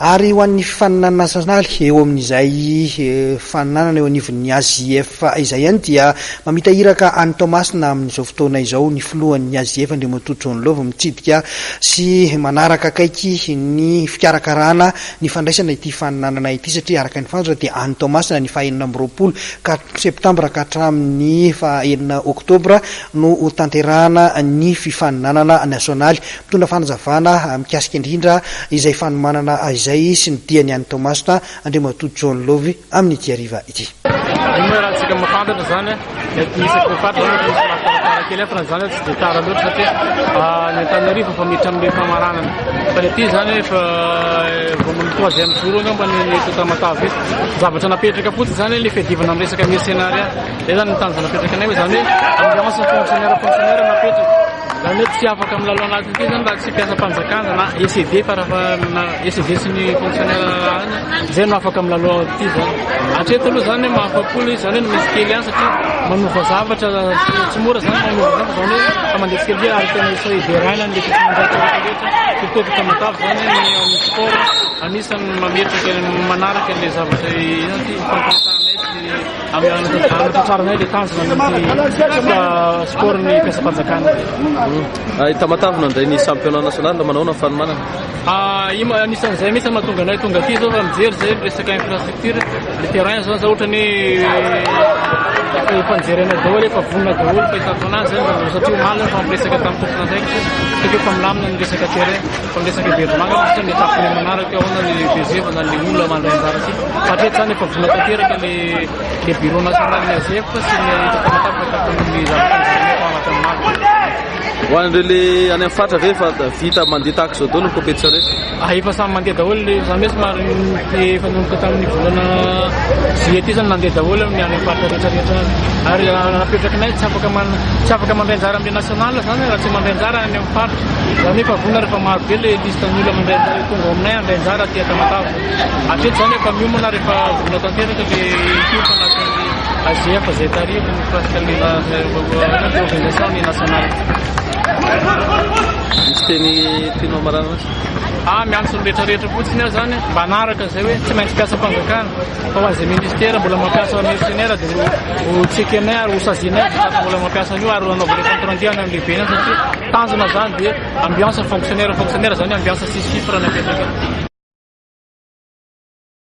Ary ho an'ny fifaninanana nasionaly eo amin'izay fifaninanana eo anivon'ny AJF izay ihany dia mamita iraka any Toamasina amin'izao fotoana izao ny filohan'ny AJF Andriamatoa John Love mitsidika sy manaraka akaiky ny fikarakarana ny fandraisana ity fifaninanana ity satria araka ny fantatra dia any Toamasina ny faha 26 ka septambra ka hatramin'ny faha 6 oktobra no hotanterahana ny fifaninanana nasionaly. Mitondra fanazavana mikasika indrindra izay fanomanana izay sy ny diany any Toamasina Andriamatoa John Love amin'ity hariva ity. Io moa raha tsika mahafantatra izany mety misy isaky ny faritra zany mety misy taratara kely fa na izany tsy dia tara loatra satria ny Antananarivo efa miditra amin'ny famaranana fa ny aty izany efa vao amin'ny troisième jour angamba ny eto Tamatave eto. Zavatra napetraka fotsiny izany ilay fiadivana amin'ny resaka mercenariat. Izay izany ny tanjona napetraka anay hoe izany hoe ambiance fonctionnaire fonctionnaire napetraka. Izany hoe tsy afaka milalao anatin'ity izany raha tsy mpiasam-panjakana na ECD farafa na ECD sy ny fonctionnaire any izay no afaka milalao ity izany. Hatreto aloha izany mahafa-po ilay izy, izany hoe misy kely ihany satria manova zavatra tsy mora izany manova zavatra izany hoe fa mandeha tsikelikely ary tena iso ideraina ny tompon'andraikitra rehetra rehetra surtout eto Tamatave izany ny amin'ny sport anisan'ny mametraka manaraka ilay zavatra inona ity ifampiresahanay sy Anatratraranay ilay tanjona amin'ity sport ny mpiasam-panjakana. I Tamatave nandray ny championnat national, manao ahoana ny fanomanana? Anisan'izay mihitsy no mahatonga anay tonga aty zao fa mijery zay resaka infrastructure, le terrain zao zao ohatran'ny hoe efa nijerenay daholo, efa vonona daholo fahitako anazy zany satria omaly efa niresaka tamin'ny tompon'andraikitra satria efa milamina ny resaka terrain. Fa ny resaka hébergement angamba satria mety hafa ny manaraka ahoana ny BG na ny olona mandray anjara aty. Fa hatreto izany efa vonona tanteraka le le bureau national ny AGF sy ny eto Tamatave fa hitako ny zavatra nijerenay tao anatin'ny omaly. Ho an'ireo le any amin'ny faritra ve efa vita mandeha tahaka izao daholo ny compétition rehetra? Ah, efa samy mandeha daholo le zany hoe somary efa nanomboka tamin'ny volana juillet ty zany nandeha daholo ny any amin'ny faritra rehetra rehetra any. Ary napetrakinay tsy afaka man tsy afaka mandray anjara amin'ny national zany raha tsy mandray anjara any amin'ny faritra. Zany hoe efa vonona rehefa maro be le liste ny olona mandray anjara tonga ao aminay handray anjara aty Tamatave. Hatreto zany efa miomana ary efa vonona tanteraka le ekipa anatin'ny AGF izay tarihiko mikasika ny organisation ny national. Misy teny tianao hamaranana azy? Ah, miantso ny rehetra rehetra fotsiny aho zany mba hanaraka izay hoe tsy maintsy mpiasam-panjakana fa ho an'izay ministera mbola mampiasa mercenaire dia ho checker-nay ary ho sazianay izay mbola mampiasa an'io ary hanaovana compte rendu any amin'ny lehibeny any satria Tanjona zany dia ambiance fonctionnaire fonctionnaire zany ambiance tsisy chiffre ny apetraka.